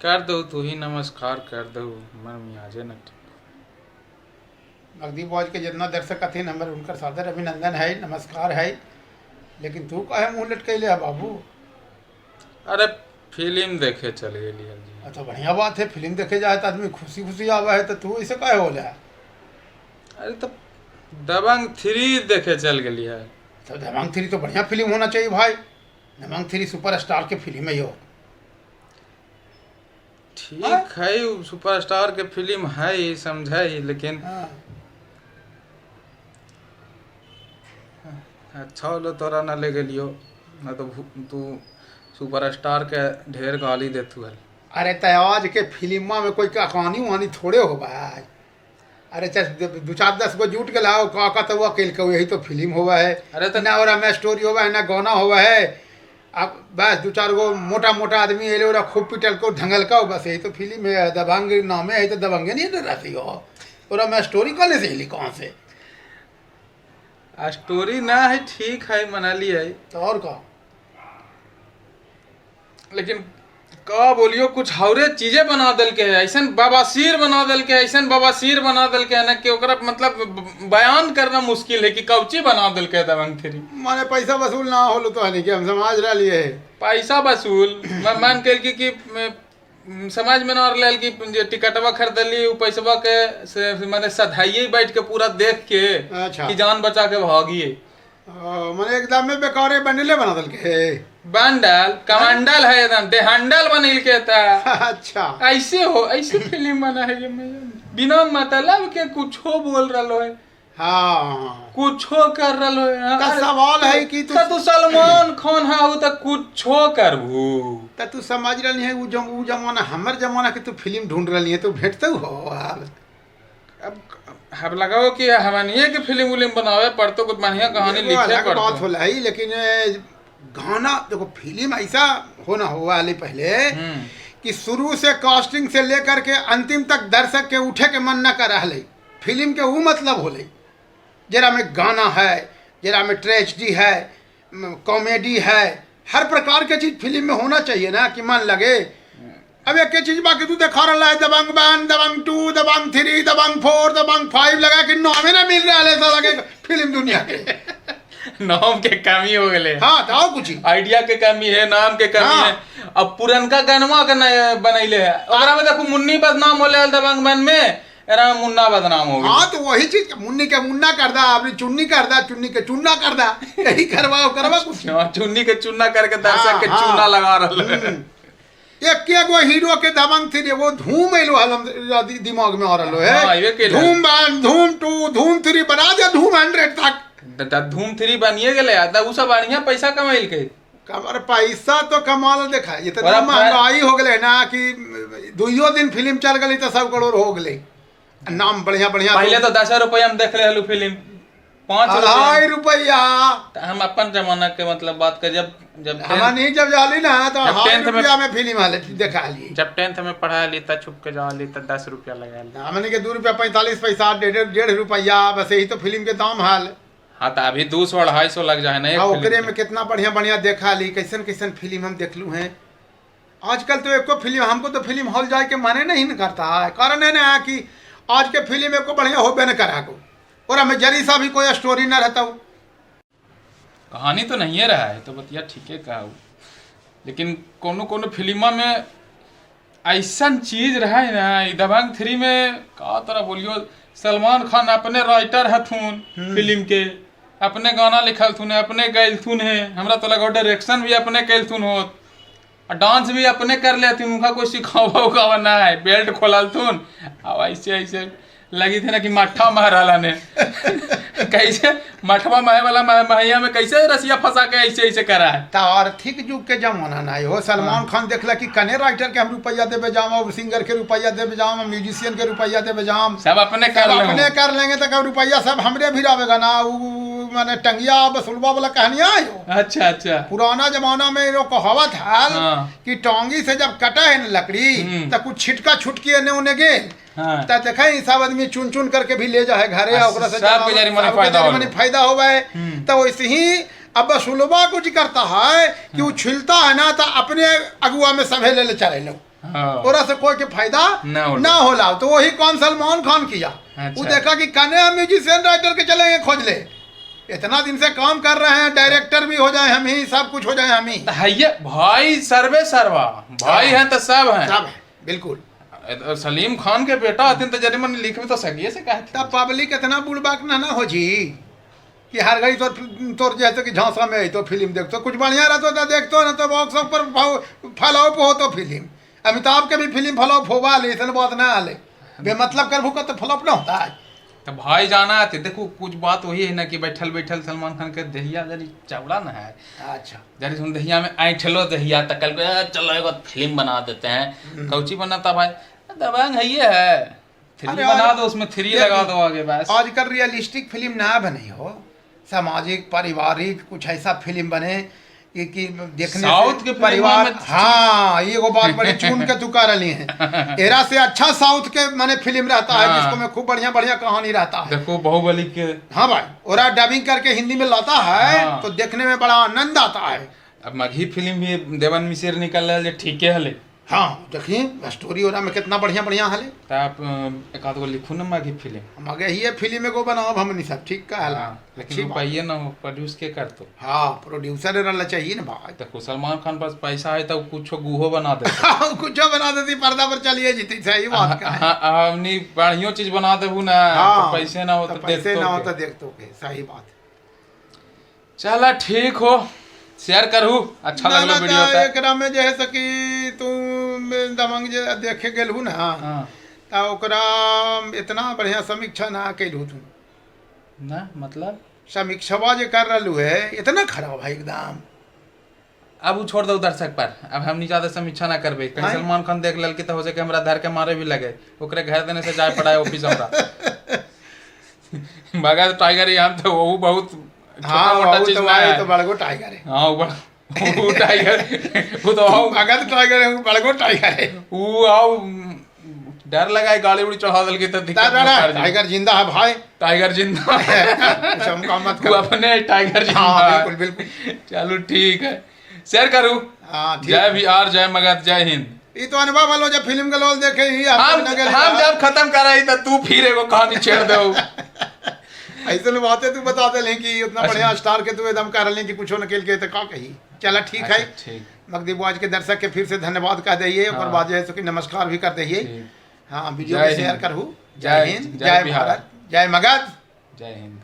कर दो, तू ही नमस्कार कर दो, हमर मियाजे न ठीक। नकदी बॉज के जितना दर्शक हथिन हमर उनकर सादर अभिनंदन है, नमस्कार है। लेकिन तू काहे मुंह लटकैले है बाबू? अरे फिल्म देखे चल गेली हल जी। तो बढ़िया बात है, फिल्म देखे जाए तो आदमी खुशी खुशी आवा है, तो तू ऐसे काहे होला? अरे तो दबंग 3 देखे चल गेली है। तो दबंग 3 तो बढ़िया फिल्म होना चाहिए भाई। दबंग 3 सुपरस्टार के फिल्म है यो। ठीक है, सुपरस्टार के फिल्म है समझे, लेकिन अच्छा होलो तोरा ना ले गेलियो, ना तो तू सुपरस्टार के ढेर गाली देतू हल। अरे तयाज के फिल्मा में कोई कहानी वहानी थोड़े हो भाई। अरे चल दो चार 10 गो जुट गया हो का तो अकेल के यही तो फिल्म हुआ है। अरे तो ना और में स्टोरी हुआ है ना गाना हुआ है। अब बस दो चार गो मोटा मोटा आदमी एले और खूब पिटल को ढंगल का, बस यही तो फिल्म है। दबंग नामे है तो दबंगे नहीं रहती हो। और मैं स्टोरी कौन से ली कौन से स्टोरी ना है, ठीक है मना लिया है तो और का, लेकिन का बोलियो कुछ हौरे चीजें बना दल के है, ऐसा बवासीर बना दल के है, ऐसा बवासीर बना दल के है ना कि ओकरा मतलब बयान करना मुश्किल है कि कौची बना दल के है दबंग 3। माने पैसा वसूल ना होलो तो है कि हम समाज रह लिए है पैसा वसूल। मैं मान के कि समाज में ना रह कि जे टिकटवा खरीदली उ पैसवा के माने सधाइए बैठ के पूरा देख के अच्छा कि जान बचा के भागिए। माने एकदम में बेकारे बंडले बना दल के, बंडल कमांडल है एकदम देहंडल बनिल के था। अच्छा ऐसे हो ऐसे फिल्म बना है ये, बिना मतलब के कुछो बोल रहा है। हाँ कुछो कर रहा है। का सवाल है कि तू सलमान खान है तो कुछो करबू। त तू समझ रही है उ जमाना हमर जमाना के तू फिल्म ढूंढ रही है तो भेटते हो। अब हम लगाओ कि हमनिए के फिल्म उलिम बनावे पर तो कुछ बढ़िया कहानी लिखे पर बात होला है। लेकिन गाना देखो फिल्म ऐसा होना हुआ वाले पहले कि शुरू से कास्टिंग से लेकर के अंतिम तक दर्शक के उठे के मन न कर रहा फिल्म के वो मतलब होले जरा में गाना है, जरा में ट्रेजिडी है, कॉमेडी है, हर प्रकार के चीज फिल्म में होना चाहिए ना कि मन लगे। अब एक चीज बाकी तू देखा रहा है दबंग 1, दबंग 2, दबंग 3, दबंग 4, दबंग 5 लगा कि नामे ना मिल रहा है ऐसा लगे फिल्म दुनिया के नाम के कमी हो गए। हाँ तो कुछ आइडिया के कमी है, नाम के कमी हाँ। है। अब पुरनका गनवा के बनैले है ओकरा में देखो मुन्नी बदनाम होले दबंग 1 में, एरा मुन्ना बदनाम हो गया। हाँ तो वही चीज मुन्नी के मुन्ना कर दा, अपनी चुन्नी कर दा, चुन्नी के चुन्ना कर दा, यही करवाओ करवा कुछ। हाँ, चुन्नी के चुन्ना करके दर्शक के चुन्ना लगा रहा है। एक गो हीरो के दबंग 3 वो धूम एलो हल दिमाग में आ रहा है। धूम 1, धूम 2, धूम 3 बना दिया, धूम 100 तक। धूम 3 बनिए गेले उ सब बढ़िया पैसा कमाइल के। कमर पैसा तो कमाल देखा, ये तो महंगाई हो गए ना कि दुइयो दिन फिल्म चल गई तो 100 करोड़ हो गए। नाम बढ़िया बढ़िया। पहले तो 10 रुपया में देख ले हलू फिल्म, 5 रुपया। हम अपन जमाना के मतलब बात कर, जब जब हम नहीं जब जाली ना तो 10 रुपया में फिल्म आले देखा ली। जब 10th में पढ़ा ली त छुप के जा ली त 10 रुपया लगा ली। हमने के 2 रुपया 45 पैसा, 1.5 रुपया, बस यही तो फिल्म के दाम हाल। हाँ तो अभी 200 250 लग जाए ना। ओकरे में कितना बढ़िया बढ़िया देखा ली, कैसन कैसन फिल्म हम देखलू हैं। आजकल तो एको फिल्म हमको तो फिल्म हॉल जाए के माने नहीं करता है। कारण है ना कि आज के फिल्म एको बढ़िया होबे न करा को, और हमें जरी सा भी कोई स्टोरी ना रहता हो, कहानी तो नहीं रहा है तो बतिया ठीक है कहा। लेकिन कोनो कोनो फिल्मा में ऐसा चीज रहा है ना। दबंग 3 में का तरह बोलियो सलमान खान अपने राइटर हथुन फिल्म के, अपने गाना लिखल थुन, अपने गैलथुन है। हमरा तो लगा डायरेक्शन भी अपने कैलथुन होत, डांस भी अपने कर लेथुन, उनका कोई सिखावा उखावा ना है। बेल्ट खोलथुन अब ऐसे ऐसे लगी थी ना कि मठा मारला ने कैसे मठवा माहे वाला महिया में कैसे रसिया फंसा के ऐसे ऐसे करा है। तो आर्थिक युग के जमाना ना हो। सलमान खान देखला कि कने राइटर के हम रुपया देवे जाम, और सिंगर के रुपया देवे जाम, म्यूजिशियन के रुपया देवे जाम, सब अपने कर लेंगे, अपने कर लेंगे तो रुपया सब हमरे भी आवेगा ना। माने टंगिया बसुलवा वाला कहानियां है। अच्छा अच्छा। पुराना जमाना में यो कहावत है कि टोंगी से जब कटा है ना लकड़ी तो कुछ छिटका छुटकी एने ओने गेल। हाँ। त देखे सब आदमी चुन चुन करके भी ले जाए घरे, ओकरा से सब के जरी मने फायदा होवे। तो वैसे ही अब बसुलवा कुछ करता है कि वो छिलता है ना तो अपने अगुआ में सभे ले ले चले लो। हाँ। ओरा से कोई के फायदा ना होला। ना होला। तो वही कौन सलमान खान किया। अच्छा। वो देखा कि कने हम म्यूजिशियन राइटर के चलेंगे खोज ले, इतना दिन से काम कर रहे हैं, डायरेक्टर भी हो जाए हम ही, सब कुछ हो जाए हम ही। तो है भाई, सर्वे सर्वा भाई हैं तो सब हैं। सब है बिल्कुल। तो सलीम खान के बेटा हथिन तो जरी मनी लिख भी तो सकिए से कहते। तब पब्लिक इतना बुड़बाक ना ना हो जी कि हर घड़ी तोर तोर जैसे कि झांसा में आई तो फिल्म देखतो, कुछ बढ़िया रहतो तो देखतो, ना तो बॉक्स पर फलॉप हो तो फिल्म। अमिताभ के भी फिल्म फलॉप होवा ले, ऐसा बात ना आले, बेमतलब कर भूखा तो फलॉप ना होता है। तो भाई जाना है देखो, कुछ बात वही है ना कि बैठल बैठल सलमान खान के दहिया जरी चौड़ा ना है। अच्छा जरी सुन दहिया में ऐठलो दहिया तक कल चलो एगो फिल्म बना देते हैं। कौची बनाता भाई, दबंग है ये है, थ्री अरे बना और- दो, उसमें थ्री लगा दो आगे बस। आजकल रियलिस्टिक फिल्म ना बनी हो, सामाजिक पारिवारिक कुछ ऐसा फिल्म बने कि देखने साउथ से के फिल्मों परिवार में- हाँ ये एगो बात बड़ी चुन के तू कर रही है। एरा से अच्छा साउथ के माने फिल्म रहता है हाँ। जिसको में खूब बढ़िया बढ़िया कहानी रहता है। देखो बाहुबली के, हाँ भाई, और डबिंग करके हिंदी में लाता है हाँ। तो देखने में बड़ा आनंद आता है। अब मगही फिल्म भी देवन मिश्र निकल रहा है ठीके हले। हाँ देखिए स्टोरी ओरा में कितना बढ़िया बढ़िया हले। तो आप एक आध गो लिखू ना मगही फिल्म। हम आगे ही फिल्म एगो बनाओ हमनी सब ठीक का हला। हाँ, लेकिन अच्छी बात। रुपये ना हो, प्रोड्यूस के कर तो। हाँ प्रोड्यूसर रहना चाहिए ना भाई। देखो सलमान खान पास पैसा है तो कुछ गुहो बना दे। कुछ बना देती पर्दा पर चलिए जीती, सही बात का है। हाँ, हमनी बढ़ियो चीज बना देबू ना। हाँ, तो पैसे ना हो तो तो पैसे देखतो ना हो के। तो देखतो के, सही बात। चला ठीक हो, शेयर करहु, अच्छा ना लगलो ना वीडियो तो त। एकरा में जे है सकी तू दबंग जे देखे गेलहु ना। हाँ। ता ओकरा इतना बढ़िया समीक्षा ना कैलहु तू। ना मतलब समीक्षवा जे कर रहलू है इतना खराब है एकदम। अब उ छोड़ दो दर्शक पर, अब हमनी ज्यादा समीक्षा ना करबे, कहीं आँय? सलमान खान देख ललकी तो हो सके हमरा धर के मारे भी लगे, ओकरे घर देने से जाए पड़ा है ऑफिस हमरा। भगत टाइगर यहाँ तो वो बहुत छोटा हाँ मोटा वो चीज तो ना भाई है। तो बड़गो टाइगर है। हाँ वो वो टाइगर वो तो आओ भगत टाइगर है, वो बड़गो टाइगर है। वो आओ डर लगा है, गाड़ी उड़ी चढ़ा दल की तो दिक्कत ना, में ना, पड़ जाए। टाइगर जिंदा है भाई। टाइगर जिंदा है। कुछ हमका मत वो कर। अपने टाइगर जिंदा हाँ है। बिल्कुल बिल्कुल। चलो ठीक है, शेयर करू। हाँ ठीक। जय बिहार, जय मगध, जय हिंद। ई तो अनुभव वालो जब फिल्म के लोल देखे ही हम आपन नगर हम जब खत्म कराई तो तू फिर एगो कहानी छेड़ दे। ऐसे बातें तू बता दे कि उतना बढ़िया स्टार के तू एकदम कर रहे कि कुछो न के तो का कही। चला ठीक है। अच्छा, ठीक। मगदी आज के दर्शक के फिर से धन्यवाद कह दइए और हाँ। बाद जो है सो कि नमस्कार भी कर दइए। ठीक। हाँ वीडियो जय के शेयर हिंद। करहु। जय जय हिंद, जय जय बिहार। भारत, जय मगध, जय हिंद।